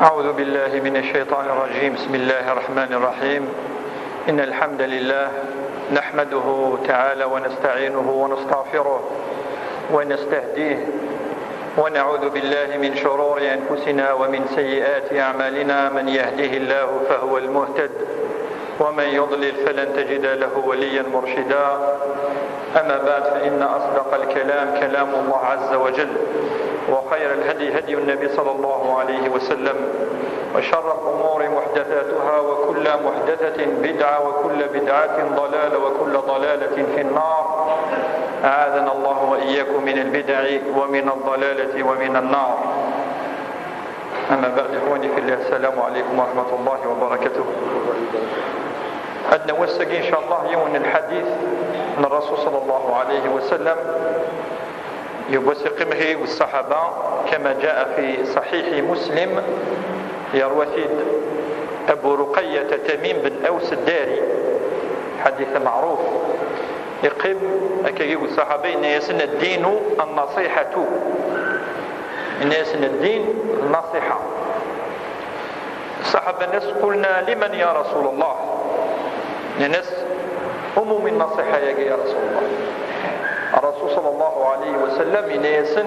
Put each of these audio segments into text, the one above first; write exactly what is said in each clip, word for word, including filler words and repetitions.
أعوذ بالله من الشيطان الرجيم. بسم الله الرحمن الرحيم. إن الحمد لله نحمده تعالى ونستعينه ونستغفره ونستهديه، ونعوذ بالله من شرور أنفسنا ومن سيئات أعمالنا. من يهده الله فهو المهتد، ومن يضلل فلن تجد له وليا مرشدا. أما بعد، فإن أصدق الكلام كلام الله عز وجل، وخير الهدي هدي النبي صلى الله عليه وسلم، وشر الأمور محدثاتها، وكل محدثة بدعة، وكل بدعة ضلالة، وكل ضلالة في النار. أعاذنا الله وإياكم من البدع ومن الضلالة ومن النار. أما بعد، إخواني في الله، السلام عليكم ورحمة الله وبركاته. عندنا وسق إن شاء الله يوم الحديث عن الرسول صلى الله عليه وسلم. يبوسق مهي والصحابة كما جاء في صحيح مسلم، يروى ثيد أبو رقية تميم بن أوس الداري، حديث معروف. يقيم أكيد الصحابة إن يسن الدين النصيحة. إن يسن الدين النصيحة. الصحابة الناس قلنا: "لمن يا رسول الله؟" الناس أمم النصيحة يا يا رسول الله. الرسول صلى الله عليه وسلم إن يسن: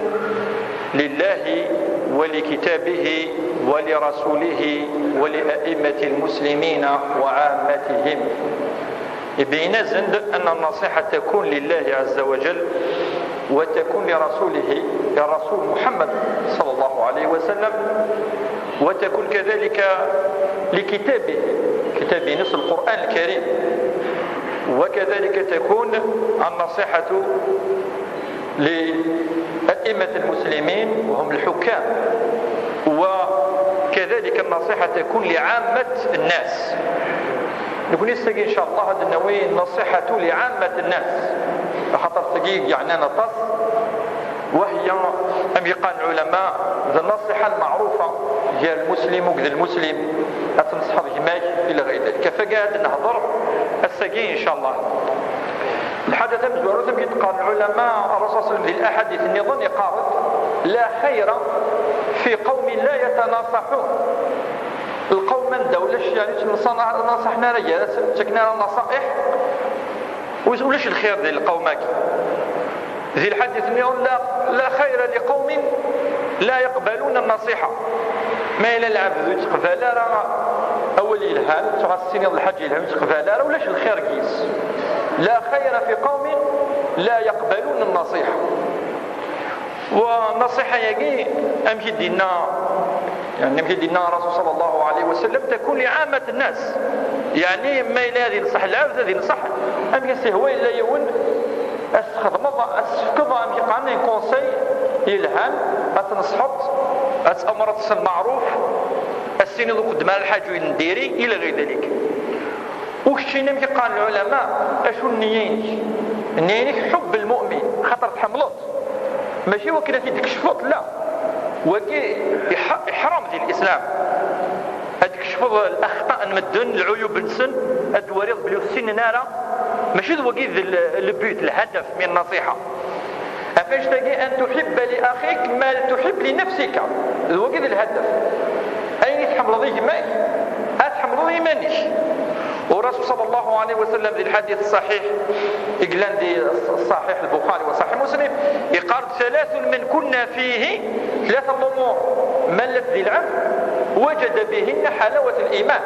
"لله ولكتابه ولرسوله ولأئمة المسلمين وعامتهم". يبين زند أن النصيحة تكون لله عز وجل، وتكون لرسوله، لرسول محمد صلى الله عليه وسلم، وتكون كذلك لكتابه، كتابه نص القرآن الكريم، وكذلك تكون النصيحة لأئمة المسلمين وهم الحكام، وكذلك النصيحة تكون لعامة الناس. نكون نستقي إن شاء الله هذا النووي النصيحة لعامة الناس، خاطر تقي يعني نطس، وهي أم يقال العلماء ذا النصيحة المعروفة ديال المسلم وكذا المسلم، أتنصح بجماعك إلى غير ذلك. فقاعد نهضر السقي إن شاء الله. الحدث مزورة كيتقال العلماء الرسول صلى الله عليه وسلم ذي الأحاديث النظام يقارض: "لا خير في قوم لا يتناصحون". القوم من دولة يعني نصحنا رجال تكنا النصائح، ولاش الخير ذي القوم هاكي. ذي الحديث يقول: "لا، لا خير لقوم لا يقبلون النصيحة". ما إلى العبد يتقبل راه أول يلهان، تغسيني الحاج يلهان يتقبل راه ولاش الخير كيس. "لا خير في قوم لا يقبلون النصيحة". والنصيحة ياكي أمشي دينا، يعني أمشي دينا الرسول صلى الله عليه وسلم تكون لعامة الناس. يعني ما إلى هذه نصح العبد، هذه نصح أمشي سهوة إلا يون أستخدم أستفكض أمشي قاني كونسي يلهان، أتنصحط، أتأمرت المعروف، السيني ذو قدمان الحاج وين ديري إلى غير ذلك. وكشينا أمشي قال العلماء: "أشو النيينك؟" النيينك حب المؤمن، خاطر تحملط. ماشي وكنا في ديك الشفوط، لا. وكي يح-، يحرم دين الإسلام. هذيك الشفوط الأخطاء نمدن، العيوب نسن، الدواريض بلي السن نارا. ماشي ذو وكي ذي ال-، البيوت، الهدف من النصيحة. أفاش تجي أن تحب لأخيك ما تحب لنفسك؟ ذو وكي ذي الهدف. أين تحمل ذي جمعك؟ أتحمل ذي منك. والرسول صلى الله عليه وسلم في الحديث الصحيح، إقلان دي الصحيح البخاري وصحيح مسلم، يقال: "ثلاث من كنا فيه"، ثلاثة الأمور ملت ذي العبد وجد بهن حلاوة الإيمان.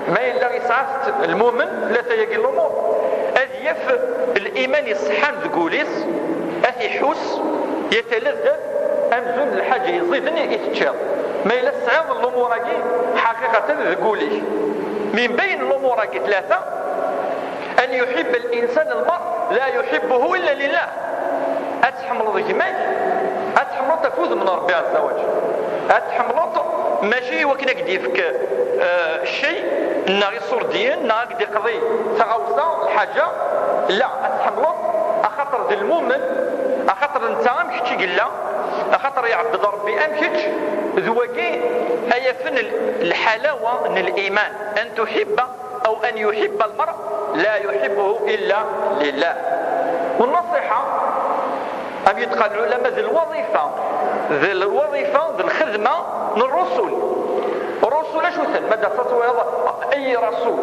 ما ينبغي سعادة المؤمن ثلاثة يقل الأمور: أذ يف الإيمان يصحان ذقوليس، أث يحوس، يتلذذ، أمزون الحاجة يزيدني يتشير. ما إلا سعيد الأمور هاكي حقيقة ذقوليك. من بين الأمور هاكي ثلاثة، أن يحب الإنسان المرء لا يحبه إلا لله. أتحمل ضيمك، أتحمل تفوز من ربي عز وجل. أتحمل ماشي وكنا قد يفك، آه، الشيء، نا يصور دين، نا قد يقضي تغوصة الحاجة. لا، أتحمل أخطر ذي المؤمن، أخطر انت أمشي قلا، أخطر يعبد ربي أمشي ذوقي. أيفن الحلاوة من الإيمان، أن تحب أو أن يحب المرء لا يحبه إلا لله. والنصيحة، أم يتقال العلماء، ذي الوظيفة D lwaḍifa, d lxedma n ṛṛusul. Ṛṛusul acu-ten? Ma d-, ad teṭwiḍ ay ṛṛusul: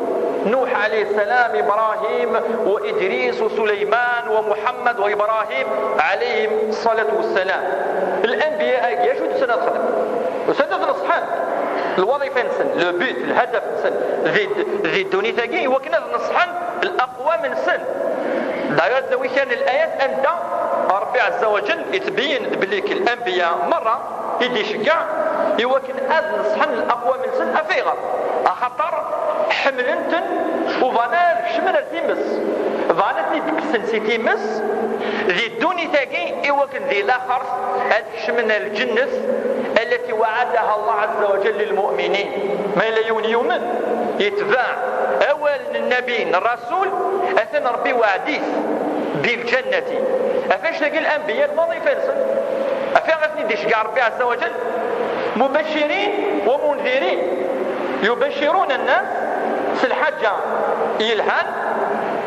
Nuḥ alayhi ssalam, Ibṛahim, wa Idris, wa Sulayman, wa Muḥammad, wa Ibṛahim, alayhim ṣṣalatu wassalam. Lanbiya-agi acu d-usan ad xedmen? Usan-d ad neṣḥen. Lwaḍifa-nsen, le but, lhadaf-nsen di, di ddunit-agi, i wakken ad neṣḥen laqwam-nsen. D'ailleurs, ad nawi kan layat anda Ṛebbi ɛezza wa jell yettbeyyin-d belli lanbiya merra i d-iceggeɛ i wakken ad neṣḥen laqwam-nsen. Af ayɣer? Axaṭer ḥemmlen-ten, u bɣan ad kecmen ar times, bɣan ad ten-id-kksen si times di ddunit-agi, i wakken di laxert ad kecmen ar lǧennet, التي وعدها الله عز وجل للمؤمنين. Ma yella yiwen yumen, yetbeɛ awal n Nnabi, n Rasul, atan Ṛebbi iweɛɛed-it bil jannati. Af anect-agi lanbiya, lwaḍifa-nsen. Af ayɣer i ten-id-iceggeɛ Ṛebbi ɛezza wa jell: مبشرين ومنذرين. يبشرون الناس s lḥaǧa yelhan,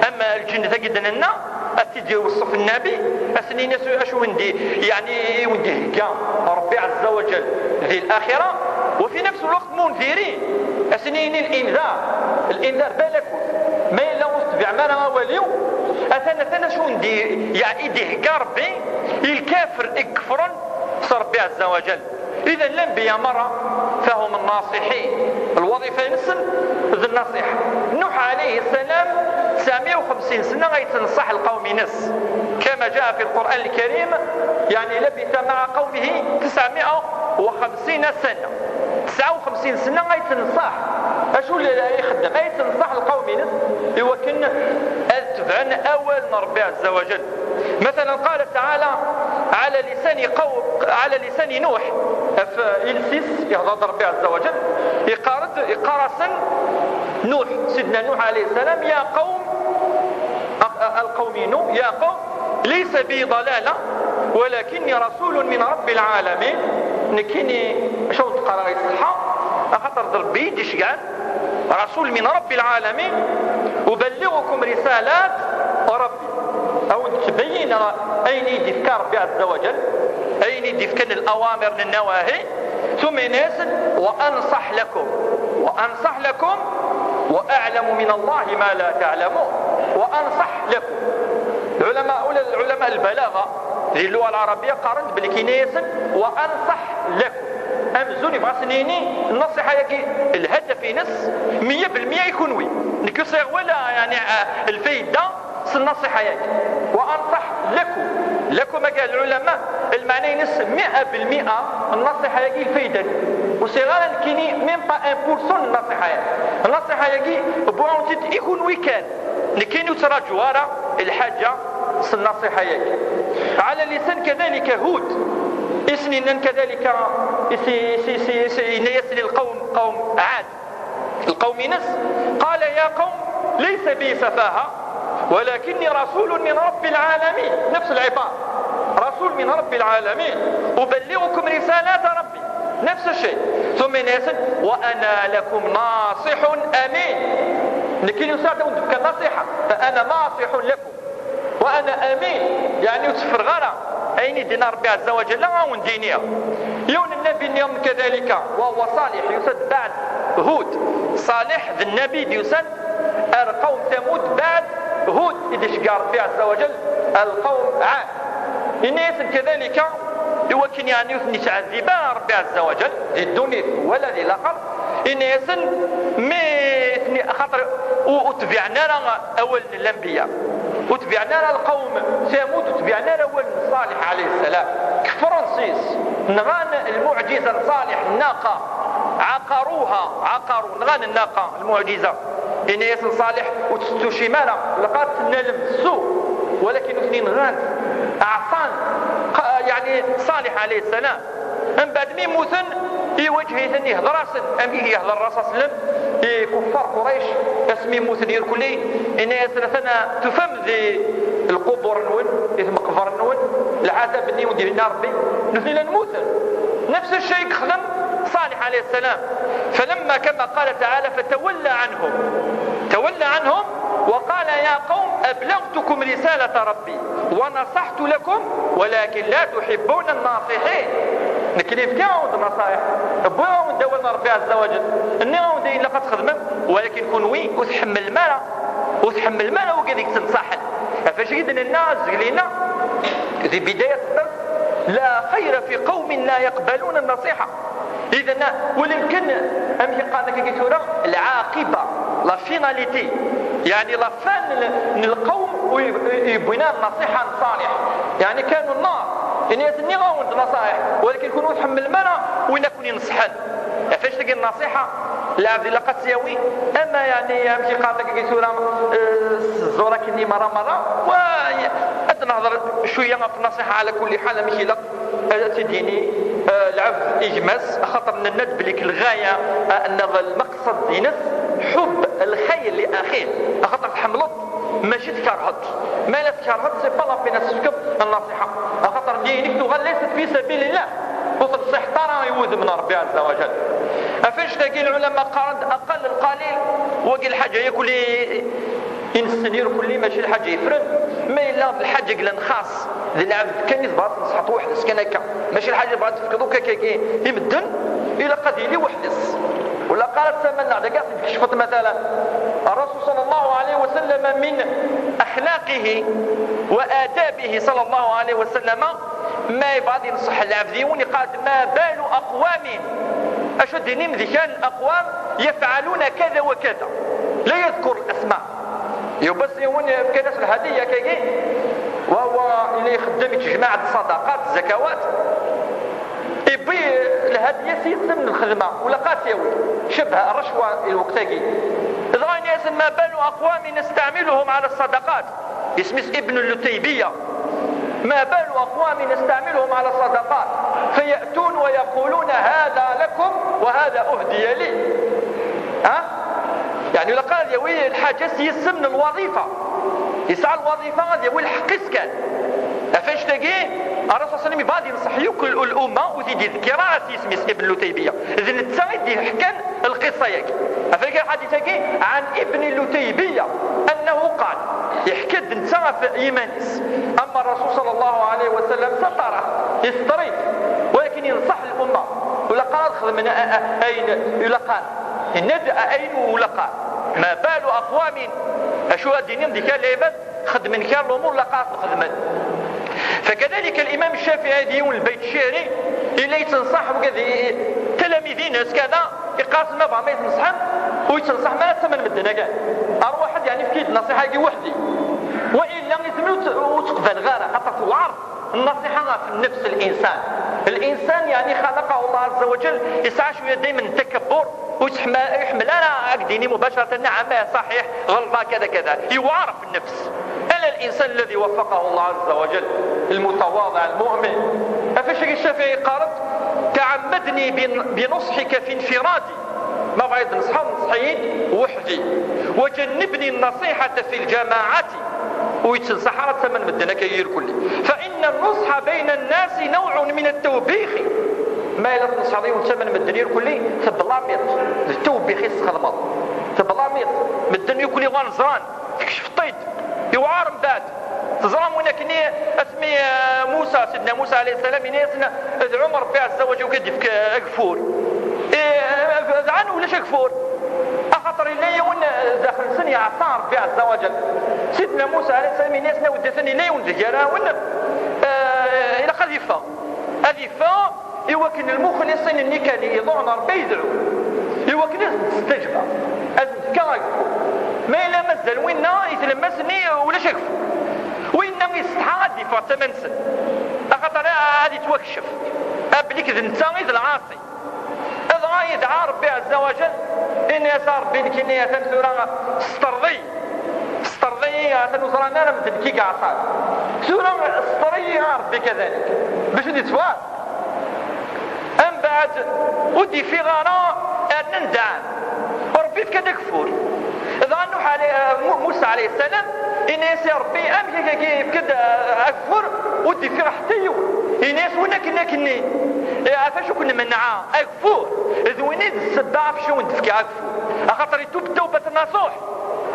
am lǧennet-agi d-nenna, ad tt-id-iweṣṣef Nnabi, ad sen-yini acu, acu wen-d-, yeɛni i wen-d-ihegga Ṛebbi ɛezza wa jell di laxira, وفي نفس الوقت منذرين, ad sen-yini الإنذار. الإنذار, balakut, ma yella ur tettbiɛem ara awal-iw, atan, atan acu wen-d-, yeɛni i d-ihegga Ṛebbi i lkafer i ikefren s Ṛebbi ɛezza wa jell. إذن الأنبياء مرة فهم الناصحين، الوظيفة-nsen d النصيحة. نوح عليه السلام تسعمية وخمسين سنة غيتنصح لقوم نس، كما جاء في القرآن الكريم، يعني لبث مع قومه تسعمية وخمسين سنة. تسعة وخمسين سنة غيتنصح. أشو اللي يخدم؟ غيتنصح لقوم نس، يوكن أتبعن أول ربي عز وجل. مثلا قال تعالى على لسان قوم، على لسان نوح، في إلسيس يهضر ربي عز وجل، يقارد، يقارسن نوح، سيدنا نوح عليه السلام: يا قوم، أ-، القوم نوح، يا قوم ليس بي ضلالة ولكني رسول من رب العالمين. نكيني شو تقرا الصحة، خاطر ربي يشجعن رسول من رب العالمين، أبلغكم رسالات ربي، أو تبين أين يدفك ربي عز وجل، أين يدفكن الأوامر والنواهي، ثم يناسن: وأنصح لكم، وأنصح لكم، وأعلم من الله ما لا تعلمون، وأنصح لكم. العلماء، ولا العلماء البلاغة، في اللغة العربية قارنت بالكناية: وأنصح لكم. أمزون يبغى سنيني النصيحة يجي الهدف ينس مية بالمية يكون وي. نكسر ولا يعني، آه، الفايدة النصيحة يجي. وأنصح لكم. لكم قال العلماء المعنى ينس مية بالمية النصيحة يجي الفايدة. وصغارا كيني ميم با ان بورسون النصيحة يجي. النصيحة يجي بوعون تيت يكون وي كان. لكن يتراجو ورا الحاجة النصيحة يجي. على لسان كذلك هود. إسنين كذلك إسي، إسي، إسي، إسي، إنيس للقوم، قوم عاد. القوم نس. قال: يا قوم ليس بي سفاهة ولكني رسول من رب العالمين. نفس العبارة، رسول من رب العالمين، أبلغكم رسالات ربي. نفس الشيء. ثم يناسب: وأنا لكم ناصح أمين. لكن يساعدون بك النصيحة، فأنا ناصح لكم. وأنا أمين، يعني يتفرغ راه أين يدينا ربي عز وجل أو ندينيها. يون النبي اليوم كذلك وهو صالح يسد بعد هود. صالح ذا النبي يسد القوم ثمود بعد هود، إذا شقى ربي عز وجل القوم عاد. إن يسد كذلك يوكن يعني يثني تعذيبا ربي عز وجل، ذي الدنيا ولا ذي الآخر. إن يسن مي ثني خاطر و-، وتبعنا راه أول الأنبياء. وتبعنا راه القوم ثمود، وتبعنا راه أول صالح عليه السلام. كفروا نسيس، نغان المعجزة لصالح، الناقة، عقروها، عقروا، نغان الناقة، المعجزة. إن يسن صالح وتستوشي مالا، لقات نلم السوء، ولكن اثنين غان، أعصان، ق-، يعني صالح عليه السلام. من بعد ما يموتن، يوجه يثني يهضر راسن، أم يهضر راس أسلم، إي كفار قريش، اسمي يموتن يركلي، إن يسن ثنا تفهم ذي القبور نون، إذ مقبر نون، العذاب ني ودي بنا ربي، نثني لنموتن. نفس الشيء خدم صالح عليه السلام. فلما، كما قال تعالى: فتولى عنهم، تولى عنهم وقال: يا قوم أبلغتكم رسالة ربي ونصحت لكم ولكن لا تحبون الناصحين. Nekni fkiɣ-awen-d naṣayeḥ, wwiɣ-awen-d awal n Ṛebbi ɛezza wa ǧel, nniɣ-awen-d ayen ilaq ad txedmem, walakin kunwi ur tḥemmlem ara, ur tḥemmlem ara wigad i yettneṣaḥen. Ɣef wacu i d-nenna azegli-nneɣ di bidayat dders, لا خير في قوم لا يقبلون النصيحة. Idan, ula kan, amek i qqaren akka tura, lɛaqiba, la finalité, yeɛni la fin n, n lqawm u yewwin nnṣiḥa n Ṣaliḥ. Yeɛni كانوا النار. Ini-as nniɣ-awen-d naṣayeḥ, walakin kunwi ur tḥemmlem ara win akk-nni ineṣḥen. Ɣef annect-agi n nnṣiḥa, lɛebd ilaq ad tt-yawi, ama yeɛni amek i qqaren akka tura, eh, s ẓẓur akkenni merra merra, wa ad nehder cwiya ɣef nnṣiḥa ɛla kulli ḥal amek ilaq ad tt-id-yini, eh, lɛebd i gma-s, axaṭer nenna-d belli lɣaya, eh, neɣ lmeqsed-ines ḥubb lxayr li axih, axaṭer tḥemmleḍ, mačči tkerheḍ. Ma la tkerheḍ, c'est pas la peine ad s-tefkeḍ nnṣiḥa, axaṭer nniya-inek tuɣal laysat fi sabilillah, ur tenṣiḥeḍ ara i wudem n Ṛebbi ɛezza wa ǧel. Ɣef annect-agi lɛulama qqaren-d aqal lqalil, wagi lḥaǧa yakk li i nessen irkelli, mačči lḥaǧa yeffren. Ma yella d lḥaǧa yellan xas d lɛebd kan i tebɣa ad tneṣḥeḍ weḥd-s kan akka, mačči lḥaǧa tebɣa ad tefkeḍ akk akkagi i medden, ilaq ad yili weḥd-s. Wala qqar ad taman neɣ d akka i d-tkecfeḍ, matalan, الرسول صلى الله عليه وسلم من أخلاقه وآدابه صلى الله عليه وسلم, ma yebɣa ad yenṣeḥ lɛebd yiwen, iqqar-d: ما بال أقوام, acu ad d-inim di kan أقوام يفعلون كذا وكذا, لا يذكر الأسماء. Yewwa-s yiwen, fkan-as lhadiya akkagi, wa huwa ila ixeddem, yettjmaɛ-d ṣadaqat, zakawat, iwwi lhadiya s yisem n lxedma, wala qqar ad tt-yawi, cebha rracwa i lweqt-agi. Dɣa ini-asen: ما بال أقوام نستعملهم على الصدقات. Isem-is Ibn Lutaybiya. ما بال أقوام نستعملهم على الصدقات فيأتون ويقولون: هذا لكم وهذا أهدي لي. Ha? Yeɛni ilaq ad yawi lḥaǧa s yisem n lwaḍifa. Yesɛa lwaḍifa ad yawi lḥeqq-is kan. Ɣef annect-agi, Ṛṛasul صلى الله عليه وسلم yebɣa ad yenṣeḥ yakk l-, l-umma, ur t-id-yeḍkir ara s yisem-is Ibn Lutaybiya. D netta i d-iḥkan lqissa-yagi. Ɣef wagi lḥadit-agi, عن ابن لتيبية أنه قال, yeḥka-d netta ɣef yiman-is. Ama Ṛṛasul صلى الله عليه وسلم ستره, yesṭer-it, walakin yenṣeḥ lumma. Ur ilaq ara ad xedmen a-, a-, ayen ur ilaq ara. Yenna-d ayen ur ilaq ara. ما بال أقوام, acu ad d-inin di kra lɛibad, xedmen kra lumuṛ ur ilaq ara ad xedmen. فكذلك الإمام الشافعي di yiwen lbayt n ccɛri, yella yettenṣaḥ wigad i, i, talamid-ines kada, iqqar-asen ma bɣam ad iyi-tneṣḥem, ur yettenṣaḥ ara ad ttamen medden akan. Arwaḥ-d, yeɛni, efk-iyi-d nnṣiḥa-agi weḥd-i. Wa illa izem ur tt-, ur tt-qbaleɣ ara, xaṭer tewɛer nnṣiḥa ɣef nnefs n linsan. Linsan, yeɛni, خلقه الله عز وجل, yesɛa cwiya daymen n takabbur, ur yettḥma-, ur iḥemmel ara ad k-d-yini مباشرة: نعم, صحيح, ɣelḍeɣ, كذا كذا. Yewɛer nnefs. ألا الإنسان الذي وفقه الله عز وجل، المتواضع المؤمن. Ɣef wagi Ccafiɛi yeqqar-d: تعمدني بن-، بنصحك في انفرادي. Ma bɣiɣ ad neṣḥeɣ, neṣḥ-iyi-d weḥd-i. وجنبني النصيحة في الجماعة. Ur yettenṣaḥ ara ad ttamen medden akka irkelli. فإن النصح بين الناس نوع من التوبيخ. Ma yella tneṣḥeḍ yiwen ttamen medden irkelli, teblamiḍ. D tewbix i tesxedmeḍ. Teblamiḍ. Medden irkelli ɣur-n ẓran. Tekcfeḍ-t-id. Yewɛer mbeɛd. Teẓram win akken i asmi, eh, Musa, Sidna Musa alayhi ssalam, ini-asen: "Dɛum Ṛebbi ɛezza wa ǧal, ad k-id-yefk, eh, ageffur." Eh, dɛan ulac ageffur. Axaṭer yella yiwen, eh, daxel-nsen yeɛṣa Ṛebbi ɛezza wa ǧal. Sidna Musa alayhi ssalam, ini-asen: "A wedditen, yella yiwen deg gar-awen, eh, ilaq ad yeffeɣ." Ad yeffeɣ i wakken lmuxliṣin-nni kan i iḍuɛen Ṛebbi ad yedɛu, i wakken ad sen-d-testajba, ad sen-d-tefk ageffur. Ma yella mazal winna i tlemmast-nni ulac ageffur. Winna isetḥa ad d-yeffeɣ d tama-nsen, axaṭer ad yettwakcef belli d netta i d lɛaṣi. Dɣa yedɛa Ṛebbi ɛezza wa ǧal, ini-as: "A Ṛebbi, nekkini atan tura sṭerḍ-iyi." Sṭerḍ-iyi, atan ur ẓran ara medden nekk i yeɛṣan. Tura sṭer-iyi a Ṛebbi kadalik, bac ad d-ittwaɣ. Ambeɛd ur d-ifiɣ ara, rnan dɛan. Ṛebbi yefka-d ageffur. Dɣa Nuḥ ɛlay-, Mu-, Musa ɛalayhi ssalam, ini-as i Ṛebbi: "Amek akka yefka-d, eh, ageffur, ur d-ifiɣ ḥetta yiwen?" Ini-as: "Win akken, akken-nni, eh, ɣef acu ken-menɛeɣ ageffur, d win i d ssebba ɣef acu wen-d-fkiɣ ageffur." Axaṭer itub tawbat nasuḥ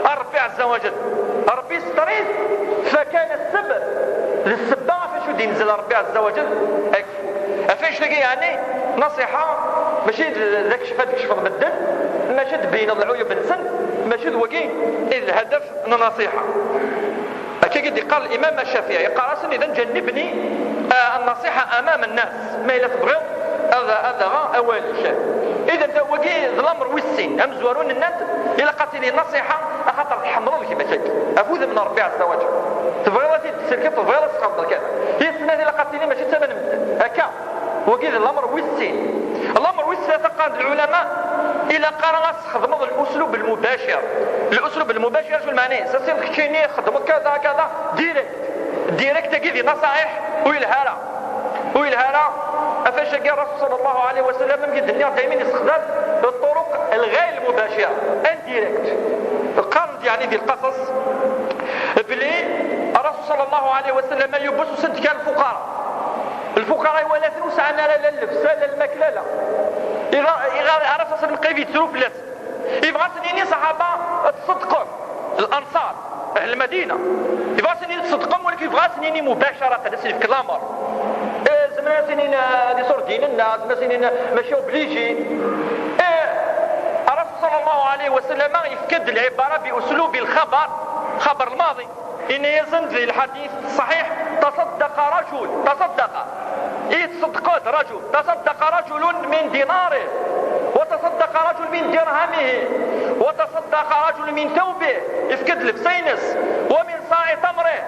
ar Ṛebbi ɛezza wa ǧal. Ṛebbi yesṭer-it, fakana ssebba, d ssebba ɣef acu d-inzel Ṛebbi ɛezza wa ǧal ageffur. Ɣef annect-agi, yeɛni, nasiḥa mačči d, d akcef ad tkecfeḍ medden, mačči d tbeyneḍ lɛuyub-nsen, mačči d wagi i d lhadaf n nasiḥa. Akka i d-iqqar Limam Ccafiɛi, yeqqar-asen: "Idan, jannibni, ah, nasiḥa amam nnas", ma yella tebɣiḍ ad, ad aɣeɣ awal-ik. Idan, ta, wagi d lamer wis sin. Amezwaru, nnan-t, ilaq ad tili nasiḥa, axaṭer tḥemmleḍ gma-k-agi. Ɣef wudem n Ṛebbi Ɛezza wa Ǧell. Tebɣiḍ ad t-id-tselkeḍ, tebɣiḍ ad s-txedmeḍ kan. Tis snat, ilaq ad tili mačči d tama n medden. Akka. Wagi d lamer wis sin. Lamer wis tlata, qqaren-d lɛulama, ilaq ara ad txedmeḍ l'uslub lmubacir. L'uslub lmubacir, acu lmeɛna-is? Ad s-tiniḍ keččini txedmeḍ kada, kada, direct. Direct-agi di naṣaḥiḥ ur yelha ara. Ur yelha ara. Ɣef wannect-agi, Rasul sallallahu alayhi wa sallam, amek i d-nniɣ, daymen yessexdam ṭṭuruq lɣayr lmubacir, indirect. Qqaren-d, yeɛni, di lqasas, belli Rasul sallallahu alayhi wa sallam, yiwwas usan-d kan lfuqara. Lfuqara iwala-ten ur sɛan ara la llebsa, la lmakla, la. Iɣ-, iɣ-, ara s-, qrib yettru fell-asen. Yebɣa ad sen-yini ṣṣaḥaba: "Tṣeddqem", Lanṣar, ahl Lmadina. Yebɣa ad sen-yini: "Tṣeddqem", walakin yebɣa ad sen-yini mubacaratan, ad sen-yefk lamer. Eh, zemren ad sen-yini, eh, d iṣurdiyen-nneɣ, zemren ad sen-yini mačči obligé. Eh, Rasul sallallahu alayhi wa sallam yefka-d lɛibara bi uslubi lxabar, xabar lmaḍi. Yenna-yasen di lḥadit ṣṣaḥiḥ: "Taṣaddaqa rajul", taṣaddaqa, ittṣeddeq-d rajul, "taṣaddaqa rajulun min dinarih, wa taṣaddaqa rajul min dirhamih, wa taṣaddaqa rajul min thawbih", yefka-d llebsa-ines, "wa min ṣa'i tamrih".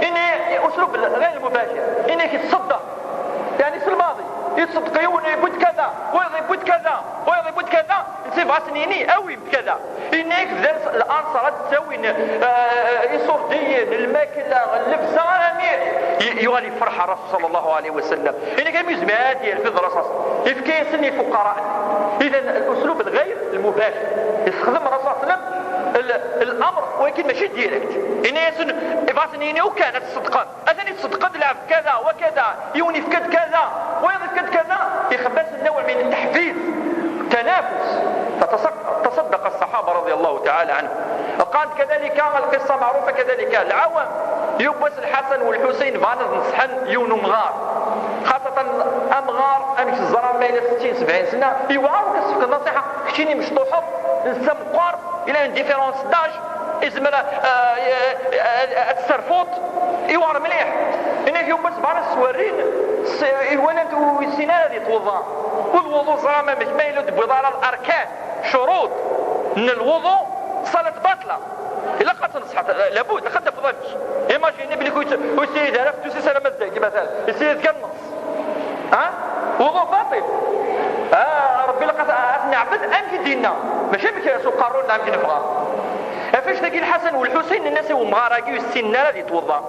Ini uslub ɣayr lmubacir, ini-k ittṣeddeq, yeɛni s lmaḍi, ittṣeddeq yiwen, yewwi-d kada, wayeḍ yewwi-d kada, wayeḍ yewwi-d kada, netta yebɣa ad sen-yini: "Awim-d kada." Yenna-yak bdan Lanṣar ad d-ttawin, eh, iṣurdiyen, lmakla, llebsa, armi y-, yuɣal yefreḥ Rasul sallallahu alayhi wa sallam. Yenna-k armi yezmer ad yerfed Rasul, yefka-yasen i lfuqara. Idan, l'uslub lɣayr lmubacir. Yessexdem Rasul sallam l-, l'amr, walakin mačči direct. Yenna-yasen, yebɣa ad sen-yini: "Ukan ad tṣeddqem." Atan ittṣeddeq-d lɛebd kada wa kada, yiwen yefka-d kada, wayeḍ yefka-d kada, ixebbes نوع من التحفيز، تنافس. فتصدق الصحابة رضي الله تعالى عنهم. قال كذلك القصة معروفة كذلك، العوام، yiwwas Lḥasan u Lḥusin bɣan ad neṣḥen yiwen umɣar. Xaṣatan amɣar, amek teẓram, ma yella settin, sebɛin sna, yewɛer ad as-tefkeḍ nṣiḥa, keččini mecṭuḥeḍ, netta meqqer, il a une différence d'âge, yezmer, euh, euh, ad tesserfuḍ, yewɛer mliḥ. Inak yiwwas bɣan ad s-werrin, s-, iwalan ur yessin ara ad yetweḍḍa. U lwuḍu, ẓram amek, ma yella ur d-tewwiḍ ara larkan, ccuruṭ n lwuḍu, ṣṣalat baṭla. Ilaq ad tenṣeḥ, labud, ilaq ad d-tafeḍ amek. Imagine belli ur yessirid ara afetus-is alamma d dagi, مثلا, yessirid kan nneṣ. Ha? Wuḍu baṭil. Ah, Ṛebbi ilaq ad, ad t-neɛbed amek i d-yenna, mačči amek s uqerru-nneɣ amek nebɣa. Ɣef wannect-agi Lḥasan u Lḥusin nnan-as i wemɣar-agi ur yessinen ara ad yettweḍḍa.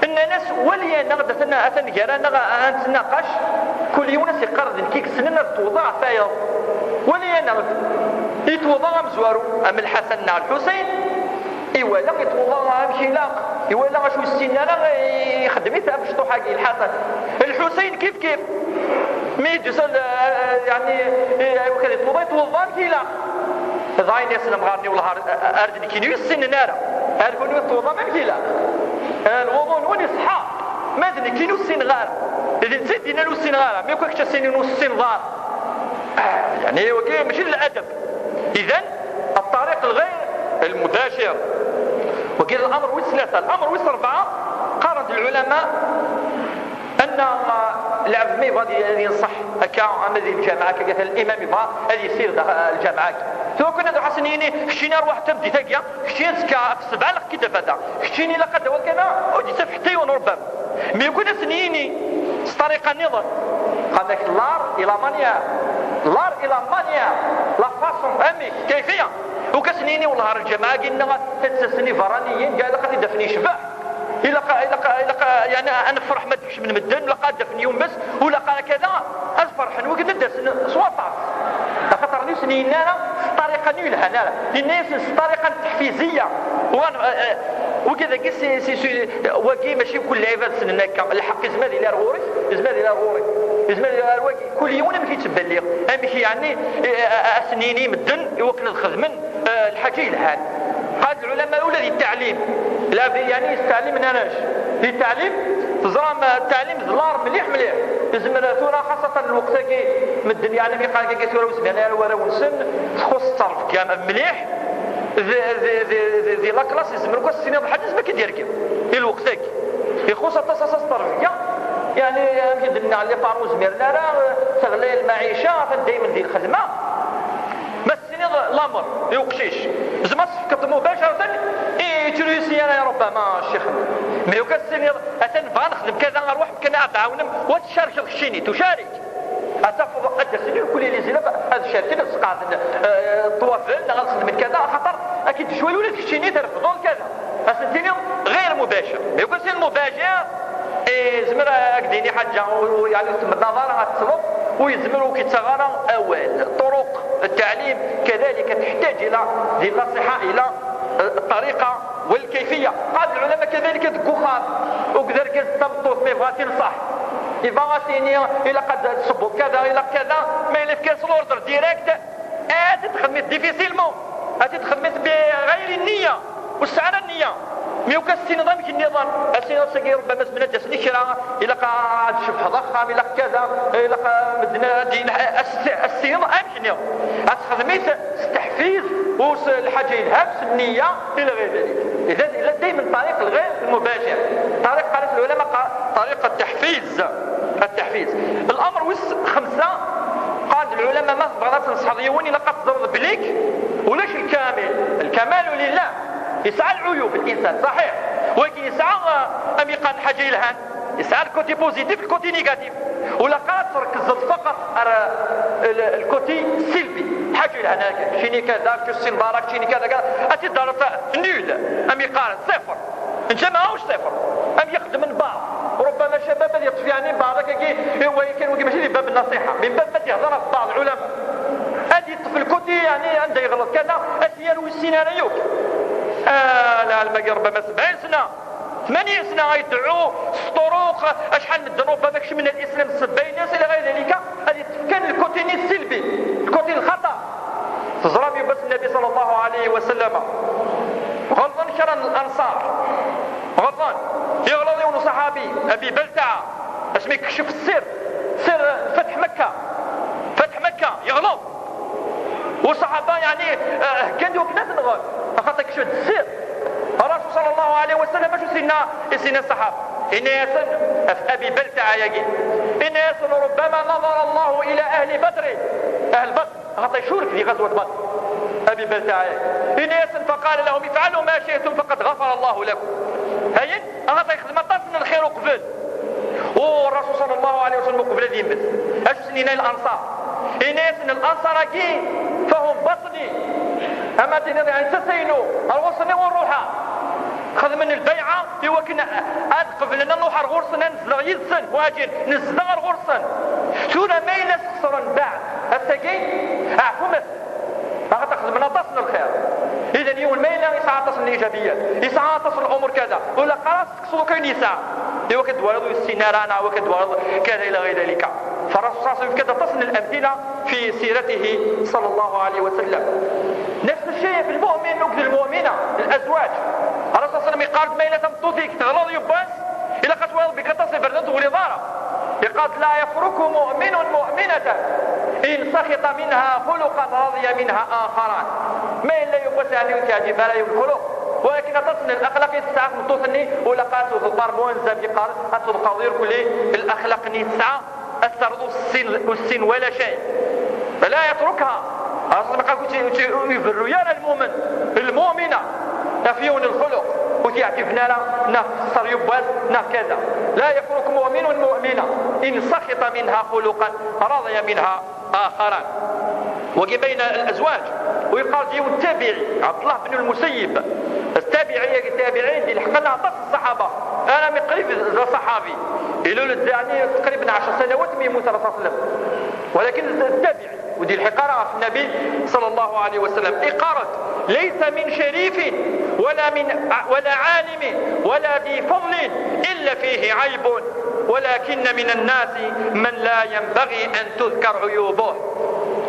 Nnan-as: "Wali-aneɣ-d, atan, atan gar-aneɣ ad nettnaqac, kul yiwen ad s-iqqar d nekk i yessnen ad ttweḍḍaɣ ɣef wayeḍ. Wali-aneɣ-d." Yettweḍḍa amezwaru, am Lḥasan neɣ Lḥusin, iwala yettweḍḍa amek ilaq, iwala acu ur yessin ara, ixeddem-it amecṭuḥ-agi Lḥasan. Lḥusin kif kif. Mi d-yusa, eh, yeɛni, eh, amek ad yettweḍḍa, yettweḍḍa amek ilaq. Dɣa yenna-yasen amɣar-nni: "Wellah ar, ar d nekkini ur yessinen ara. Ar kunwi tettweḍḍam amek ilaq. Eh, lwuḍu-nwen iṣeḥḥa. Ma d nekkini ur ssineɣ ara. D netta i d-yennan ur ssineɣ ara. Mi akka kečč ad s-tiniḍ ur tessineḍ ara." Ah, yeɛni, wagi mačči d ladab. Idan, الطريق الغير المباشر. Wagi d l'amr wis tlata. L'amr wis rebɛa, qqaren-d lɛulama, anna, ah, lɛebd ma yebɣa ad yenṣeḥ akka, ama di lǧameɛ akka, atan limam yebɣa ad yessired, ah, lǧameɛ akka. Tura kan ad ruḥ ad sen-yini: "Keččini arwaḥ tameddit-agi, keččini azekka ɣef sebɛa ilaq-ik-id afada, keččini ilaq ad d-tawiḍ kan", ur d-yettaf ḥetta yiwen, rubbama. Mi ur kan ad sen-yini s ṭṭariqa nniḍen. Qal-ak: "L'art et la manière. L'art et la manière. La façon." Amek? Kayfiya? Ur kan ad sen-yini: "Wellah ar lǧameɛ-agi-nneɣ ad d-ttasen iberraniyen, ilaq ad t-id-afen yecbeḥ. Ilaq, ilaq, ilaq, yeɛni, ad nefreḥ ma d-kecmen medden, ilaq ad d-afen yumes, ilaq ara kada, ad ferḥen wigad ad d-asen s waṭas." Axaṭer ur sen-yenna ara s ṭṭariqa-nni ur yelhan ara. Yenna-yasen s ṭṭariqa n teḥfiziya. Wan-, eh, eh, wigi dagi si, si, si, wagi mačči kul lɛibad ssnen akka. Lḥeqq yezmer ad yili ar ɣur-k, yezmer ad yili ar ɣur-i, yezmer ad yili ar wagi. Kul yiwen amek yettbelliɣ, amek yeɛni, eh, eh, ad sen-yini i medden i wakken ad xedmen, eh, lḥaǧa yelhan. Qal lɛulama ula di ttaɛlim. Lɛebd yeɛni yesteɛlim nanac. Di ttaɛlim, teẓram, eh, ttaɛlim d l'art mliḥ mliḥ. Zemreɣ tura, xaṣṣa lweqt-agi, medden yeɛni mi qqaren akka tura ur zmiren ara warraw-nsen, txuṣṣ ttrebga mliḥ. Di, di, di, di, di la classe, yezmer akk ad s-tiniḍ lḥaǧa, yezmer ad k-id-yergem. I lweqt-agi, ixuṣṣ aṭas, aṭas ttrebga. Yeɛni, amek i d-nniɣ, les parents ur zmiren ara, teɣli lmaɛica, atan daymen di lxedma. Ma tessiniḍ lamer i uqcic, tzemreḍ ad tefkeḍ mubaceratan i tryusiyana, ya ربما, ccix-nni. Mi ukan tessiniḍ, atan bɣa nexdem kada, arwaḥ kan ad d-ɛawnem, wa tcerkeḍ keččini, tucarik. Ad tafeḍ ad d-asen irkul les élèves, ad cerken, ad sqeɛden, eh, ṭṭwabel, neɣ ad xedmen kada, axaṭer ad k-id-cway ula d keččini trefdeḍ kada. Ad sen-tiniḍ غير مباشر. Mi ukan sin mubacir, eh, yezmer ad k-d-yini ḥaǧa, u, u, yeɛni ur tmennaḍ ara ad teṭṭleḍ, u yezmer ur k-yettaɣ ara awal. طرق التعليم كذلك تحتاج إلى، di النصيحة، إلى, eh, الطريقة والكيفية. قال العلماء كذلك deg uxxam, akked argaz d tameṭṭut, ma yebɣa ad t-inṣeḥ, yebɣa ad s-yini ilaq ad tṣebbeḍ kada, ilaq kada, ma yella yefka-as l'ordre direct, ad t-txedmeḍ difficilement, ad t-txedmeḍ بغير النية, ur tesɛi ara nniya. Mi ukan tessiniḍ amek nniḍen, ad tessiniḍ sagi ربما zemren ad d-asen i kra, ilaq ad tcebḥeḍ axxam, ilaq kada, ilaq medden ad d-, ad s-, ad tessiniḍ amek nniḍen. Ad txedmeḍ s teḥfiz, u s lḥaǧa yelhan, s nniya, إلى غير ذلك. إذن, إلا دايما طريق الغير المباشر. طريق, قالت العلماء, قا-, طريق التحفيز. التحفيز. الأمر ويس خمسة, قال العلماء, ما تبغى تنصح ديون إلا قد تضرب بليك ولاش الكامل. الكمال لله. يسعى العيوب الإنسان، صحيح. ولكن يسعى, آه، أم يقال حاجة يلهان. يسعى الكوتي بوزيتيف، الكوتي نيجاتيف. ولا قاعد تركز فقط على ال-، الكوتي السلبي. حاجة يلهان هكا. شيني كذا، شو السين بارك، شيني كذا، كذا. أتي ضربت نول. أم يقال صفر. انت ما هوش صفر. أم يخدم من بعض. ربما شباب اللي يطفي يعني بعض هكا, هو كان وكي ماشي باب النصيحة، من باب ما تهضر في بعض العلماء. هذه الطفل كوتي يعني عنده يغلط كذا، أتيان والسيناريو. آه، لا، المقر ربما سبعين سنة، ثمانين سنة غيدعو الطرق، أشحال من الذنوب، هذاك من الإسلام سبعين ناس إلى غير ذلك. هذه كان الكوتي السلبي، الكوتي الخطأ. تزرب يبس النبي صلى الله عليه وسلم. غلظن شرا الأنصار. غلظن. يغلظ يوم صحابي، أبي بلتعة. اسمي كشف السر. سر فتح مكة. فتح مكة. يغلظ. والصحابة يعني, آه, كان يوم ناس نغل. أخطى كشف السر. الرسول صلى الله عليه وسلم شو سيدنا, سيدنا الصحابة. إن ياسن, أبي بلتعة يجي. إن ياسن ربما نظر الله إلى أهل بدر. أهل بدر. خاطر يشورك في غزوة بدر. أبي بلتعة. إن ياسن فقال لهم: "افعلوا ما شئتم فقد غفر الله لكم". هين, خاطر يخدم طاس من الخير وقبل. والرسول صلى الله عليه وسلم قبل ذي يمت. أش سنين الأنصار. إن ياسن الأنصار كي فهم بطني. أما دين يعني تسينو. الوصني والروحة. خذ من البيعة, يوكن أد قبلنا نروح الغرسن, نزلغ يدسن, واجن, نزلغ الغرسن. ثورة ما يلا سخسرن بعد. السجين, أعفو مس. أخذ تخذ من أطاس من الخير. إذن يوم ما يلا يسعى أطاس من الإيجابيات. يسعى أطاس الأمور كذا. ولا قرأت تكسو كاين يسعى. يوكن دوارض السينارة, أنا وكن دوارض كذا إلى غير ذلك. فالرسول صلى الله عليه وسلم كذا تصل الأمثلة في سيرته صلى الله عليه وسلم. نفس الشيء في المؤمن وفي المؤمنة، الأزواج. الرسول صلى الله عليه وسلم يقال: "ما إلا تمطوثيك تغلظ يباس، إلا قد ويض بك تصل بردت ولضارة". يقال: "لا يفرك مؤمن مؤمنة إن سخط منها خلقا رضي منها آخران". ما إلا يباس يعني وتعجب على يوم الخلق، ولكن تصل الأخلاق يسعى مطوثني ولا قاتل الضرب وانزل يقال أتذكر كل الأخلاق نسعى. السرد السن، السن ولا شيء، فلا يتركها. أصلاً ما قالكش يبروا يا المؤمن، المؤمنة، في يوم الخلق، وتعتبنا لا نفسر يباس نف كذا. لا يفرك مؤمن مؤمنة إن سخط منها خلقا رضي منها آخران. وقي بين الأزواج، ويقال ديو التابعي عبد الله بن المسيب، التابعي، التابعين دي الحق أنا عطاس الصحابة، أنا من قريب ذا صحابي، يلول يعني تقريباً عشر سنوات من يموت الرسول صلى الله عليه وسلم، ولكن التابعي ودي الحقارة في النبي صلى الله عليه وسلم إقارة: "ليس من شريف ولا من، ولا عالم ولا ذي فضل إلا فيه عيب، ولكن من الناس من لا ينبغي أن تذكر عيوبه".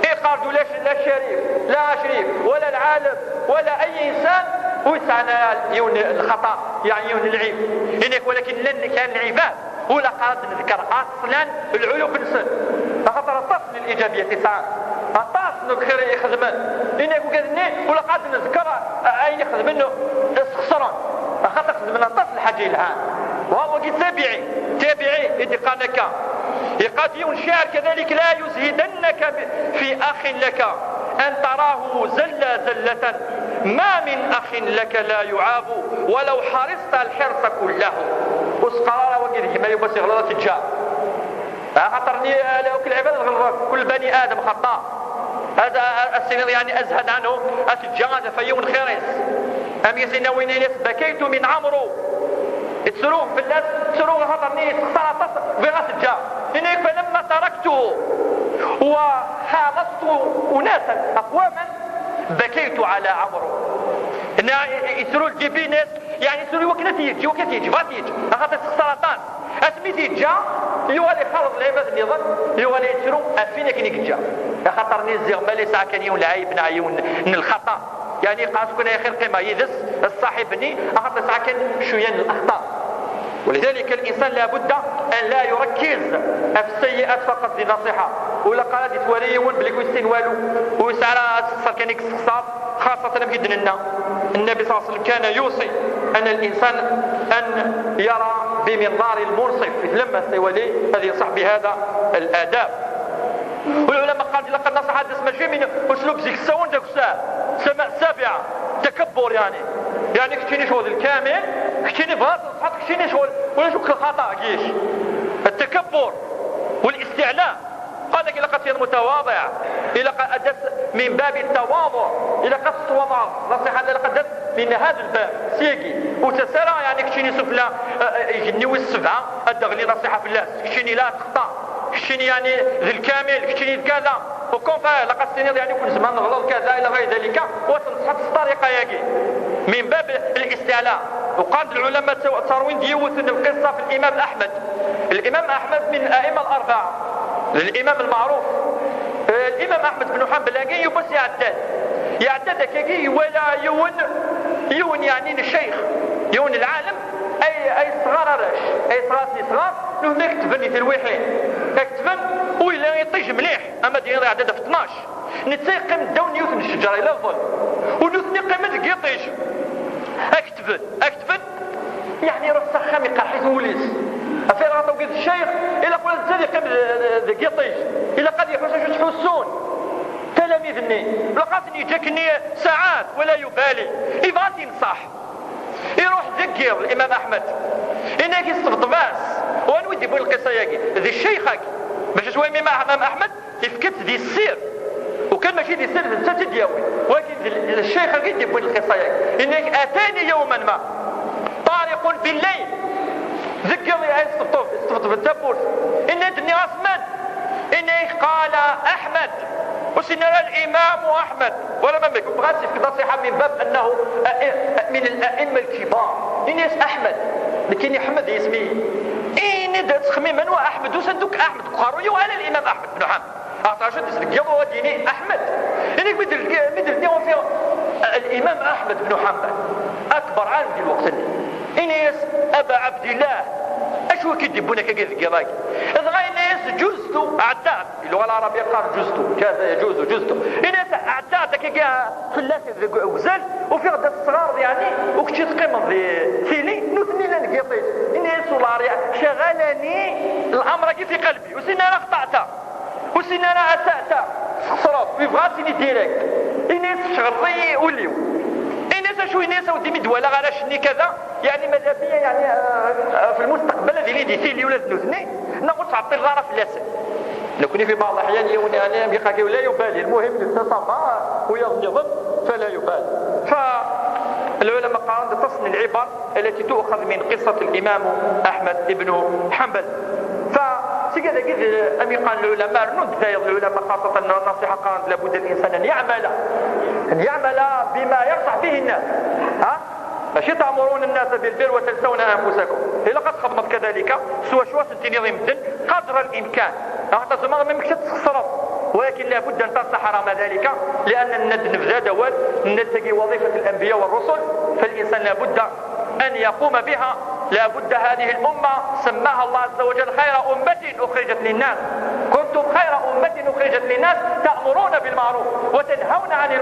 إقارة لا ش-، لا شريف، لا شريف، ولا العالم، ولا أي إنسان ويسعنا يون الخطأ، يعني يون العيب. إنك ولكن لن كان العباد Ula qad nezker aslan lɛuyub-nsen, axaṭer aṭas n liǧabiyat i sɛan, aṭas n lxir i xedmen. Ini-ak ugad-nni, ula qad nezker ayen i xedmen sxesren, axaṭer xedmen aṭas n lḥaǧa yelhan. Wa wagi tabiɛi, tabiɛi i d-iqqaren akka. Iqal yiwen cciɛer kadalik: لا يزهدنك في أخ لك أن تراه زل زلة، ما من أخ لك لا يعاب ولو حرصت الحرص كله. Ur s-qqar ara wagi d gma Yuba s-iɣleḍ ad t-teǧǧa. Axaṭer-nni, eh, akk lɛibad ɣelḍen, كل بني آدم خطاء. Ad, ad, ad as-tiniḍ, yeɛni, azhad anhu, ad t-teǧǧa, ad taf yiwen xir-is. Am i s-yenna win-ines: بكيت من عمرو. Yettru fell-as, yettru axaṭer-nni yessexṣar aṭas, bɣiɣ ad t-ǧǧeɣ. Ini-ak: فلما تركته وخالطت أناسا أقواما بكيت على عمرو. Yenna, yettru lǧib-ines, yeɛni yettru i wakken ad t-yeǧǧ, i wakken ad t-yeǧǧ, bɣa ad t-yeǧǧ, axaṭer yessexṣar aṭas. Asmi t-yeǧǧa, yuɣal ixaleḍ lɛibad nniḍen, yuɣal yettru ɣef win akken i yeǧǧa. Axaṭer-nni ziɣ ma la yesɛa kan yiwen lɛayeb neɣ yiwen n lxaṭa, yeɛni yeqqar-as kan: يا أخي, qqim yid-s, ṣaḥib-nni, axaṭer yesɛa kan cwiya n الأخطاء. ولذلك الإنسان لا بد أن لا يركز في السيئات فقط. Di nṣiḥa, ula qal ad yettwali yiwen belli ur yessin walu, ur yesɛi ara, ad yessexṣer kan i yessexṣar, xaṣṣatan amek i d-nenna, النبي صلى الله عليه وسلم كان يوصي أن الإنسان أن يرى بمنظار المنصف, lama s-iwali ad yenṣeḥ بهذا الآداب. Ulama qqaren ilaq nṣiḥa ad d-tas mačči min uslub zik ssawen d akessar, السماء السابعة, takabbur, yeɛni, yeɛni keččini ccɣel d lkamil, keččini bɣa ad tenṣeḥ, keččini ccɣel ulac akk lxaṭa deg-k. التكبر والاستعلاء. Qal lak ilaq ad tiniḍ متواضع, ilaq ad d-tas من باب التواضع, ilaq ad tettwaḍɛeḍ. Nṣiḥa ilaq ad d-tas من هذا الباب, syagi. Ur ttas ara, yeɛni, keččini sufella, eh, eh, igenni wis sebɛa, ad d-teɣli nṣiḥa fell-as. Keččini la texṭa, keččini, yeɛni, d lkamil, keččini d kada. Au contraire, ilaq ad s-tiniḍ, yeɛni, ur nezmir ad neɣleḍ kada ila ɣayr dalika, u ad tenṣeḥ s ṭṭariqa-yagi. من باب الاستعلاء. وقال العلماء ت-, تروين ديوث القصة في الإمام أحمد. الإمام أحمد من الأئمة الأربعة، الإمام المعروف. آه، الإمام أحمد بن حنبل كي يبس يعداد، يعداد كي ولا يون، يون يعني الشيخ، يون العالم، أي، أي صغار الرش، أي صغار سي صغار، نو نكتبن يتلويحين، نكتبن ولا يطيج مليح، أما دين يعداد في اثناش. Netta yeqqim ddaw n yiwet n ccǧara, ila ḍel. U nutni qqimen deg yiṭij. Ad ketben, ad ketben. Yeɛni iruḥ s axxam, iqerḥ-it wul-is. Ɣef ilaq ad d ccayx, ilaq ula d netta ad yeqqim d-, d-, deg yiṭij. Ilaq ad iḥuss acu ttḥussun talamid-nni. Ilaq ad ten-yeǧǧ akkenni saɛat, ولا يبالي. Yebɣa ad t-yenṣeḥ. Iruḥ deg yiḍ Imam Aḥmed. Inna-k yesṭebṭeb-as. U anwa i d-yewwin lqissa-yagi? D ccayx-agi. Bac aswa Imam Aḥmed, yefka-tt di ssir. Ukan mačči di ssir, d netta i tt-id-yawi. Walakin d, d ccayx-agi i d-yewwin lqissa-yagi. Inna-k: أتاني يوما ما طارق بالليل. Deg yiḍ, ay yesṭebṭeb, yesṭebṭeb tawwurt. Inna-d: nniɣ-as man? Inna-k: قال أحمد. Ur s-yenna ara الإمام أحمد. Wala ma mek, bɣa ad s-yefk nṣiḥa من باب أنه أ-، من الأئمة الكبار. Ini-as: أحمد. Nekkini Ḥmed i yisem-iyi. Ini-d ad txemmim anwa Aḥmed, usan-d akk Aḥmed deg uqerruy-iw, ala الإمام أحمد بن حنبل. Aɣ-terjud deg yiḍ ad d-yini Aḥmed. Ini-k mi d-, mi d-ldiɣ ufiɣ الإمام أحمد بن حنبل, أكبر عالم di lweqt-nni. Ini-as: أبا عبد الله, acu i k-id-yewwin akka deg yiḍ-agi? Dɣa yenna-as: جزت, ɛeddaɣ. Di lluɣa lɛarabiya qqar جزت, جاز يجوز جزت. Ini-as: ɛeddaɣ-d akka fell-ak deg uzal, ufiɣ-d asɣar, yeɛni, u kečči teqqimeḍ di tili, nutni llan deg yiṭij. Ini-as: والله شغلني الأمر-agi في قلبي, ur s-yenna ara أخطأت. Ur s-yenna ara أسأت, tesxesreḍ, yebɣa ad tini direct. Ini-as: tecɣleḍ-iyi ul-iw. Ini-as: acu? Ini-as: a weddi, mi d-walaɣ arrac-nni kada, yeɛni, ماذا بيا, yeɛni, eh, eh, في المستقبل ad ilin di tili ula d nutni, neɣ ur tettɛeṭṭileḍ ara fell-asen? Nekkni في بعض الأحيان yiwen, yeɛni, am yeqqar-agi, لا يبالي, المهم netta ça va, wiyaḍ nniḍen, فلا يبالي. Fa lɛulama qqaren-d aṭas n lɛibar التي تؤخذ من قصة الإمام أحمد بن حنبل. Fa seg dagi d, am yeqqar lɛulama, rnun-d tayeḍ lɛulama, xaṣṣatan nṣiḥa qqaren-d لابد الإنسان أن يعمل, أن يعمل بما ينصح به الناس. Ha? ماشي تأمرون الناس بالبر وتنسون أنفسكم. Ilaq ad txedmeḍ كذلك s wacu ad sen-tiniḍ i medden قدر الإمكان. Axaṭer tzemreḍ même kečč ad tesxeṣreḍ, ولكن لابد أن تنصح رغم ذلك, لأن nenna-d nebda-d awal, nenna-d tagi وظيفة الأنبياء والرسل, فالإنسان لابد أن يقوم بها. لا بد هذه الأمة سماها الله عز وجل خير أمة أخرجت للناس. كنتم خير أمة أخرجت للناس تأمرون بالمعروف وتنهون عن المنكر.